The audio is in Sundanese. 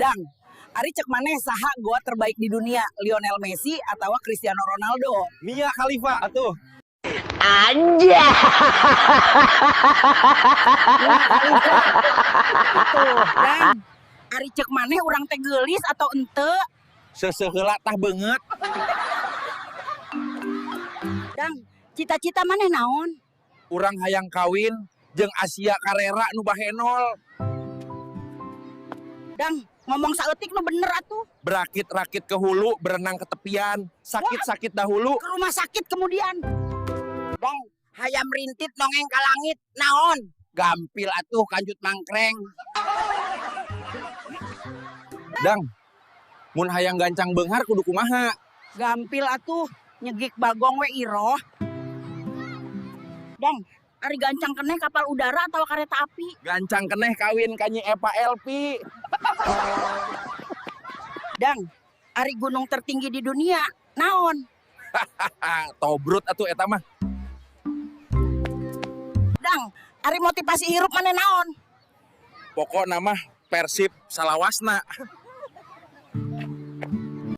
Dang, ari cek maneh saha GOAT terbaik di dunia, Lionel Messi atau Cristiano Ronaldo? Mia Khalifa atuh. Anjay. Mia Khalifa. Tuh, Dang. Ari cek maneh urang teh geulis atau ente? Seuseuh heula tah beungeut. Dang, cita-cita maneh naon? Urang hayang kawin jeung Asia Carrera nu bahenol. Dang, ngomong saeutik nu bener atuh. Berakit-rakit ke hulu, berenang ke tepian, sakit-sakit dahulu. Ke rumah sakit kemudian. Dang, hayam rintit nongeng ka langit, naon? Gampil atuh, kanjut mangkreng. Dang, mun hayang gancang beunghar kudu kumaha? Gampil atuh, nyegik bagong we iroh. Dang, ari gancang keneh kapal udara atau kereta api? Gancang keneh kawin ka Nyi Eva Elpi. Dang, ari gunung tertinggi di dunia, naon? Tobrut atuh eta mah. Dang, ari motivasi hirup maneh naon? Pokokna mah Persib salawasna.